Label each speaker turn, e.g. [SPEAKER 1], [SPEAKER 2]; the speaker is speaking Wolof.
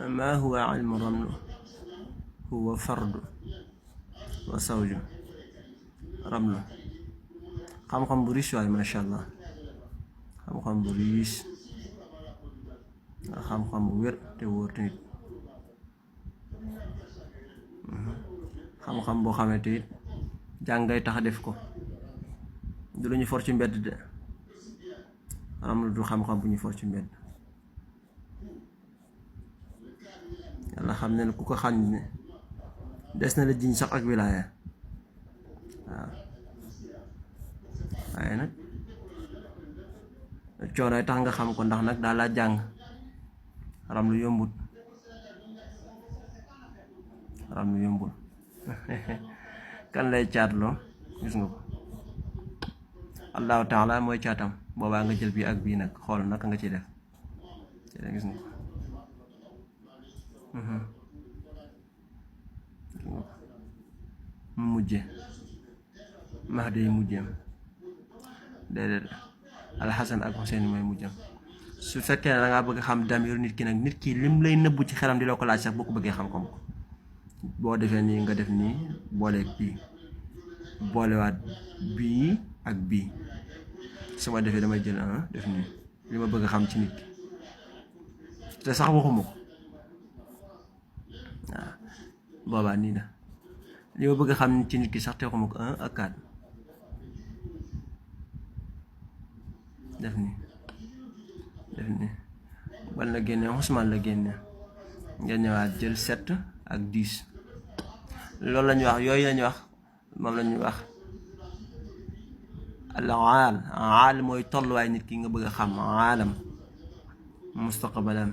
[SPEAKER 1] ما هو علم الرمل؟ هو فرد وزوج رمل. xam-xam bu riche waay masha Allah, xam-xam bu riche, xam-xam bu wér te wóor tamit, xam-xam boo xamante it jàngay tax def ko, du lu ñu for ci mbedd de, am du xam-xam bu ñu for ci mbedd. yàlla xam ne ku ko xam ne des na la jiñ sax ak wilaaya. waaw waaye nag coonoy tax nga xam ko, ndax nag daal laa jàng. ram lu yombul, ram lu yombul. kan lay caatloo gis nga ko, allahu taala mooy caatam. boobaa nga jël bii ak bii nag xool naka nga ci def, gis nga ko. mu mujje Mahdi yi mujjeem déedéet alxasan ak Xuseyn mooy mujjeem. su fekkee ne da ngaa bëgg xam damir nit ki nag, nit ki lim lay nëbbu ci xelam di la ko laaj sax boo ko bëggee xam ko boo defee nii nga def nii booleeg bii, boolewaat bii ak bii. su ma defee damay jël def nii li ma bëgg xam ci nit ki te sax waxuma ko. waaw boobaa nii la li ma bëgg xam ci nit ki sax te waxuma ko 1 ak 4 def nii def nii. bal la génne Ousmane la génne, nga ñëwaat jël 7 ak 10. loolu la ñuy wax, yooyu la ñuy wax, moom la ñuy wax al-aal. aal mooy tolluwaay nit ki nga bëgg a xam, aalam mustaqbalam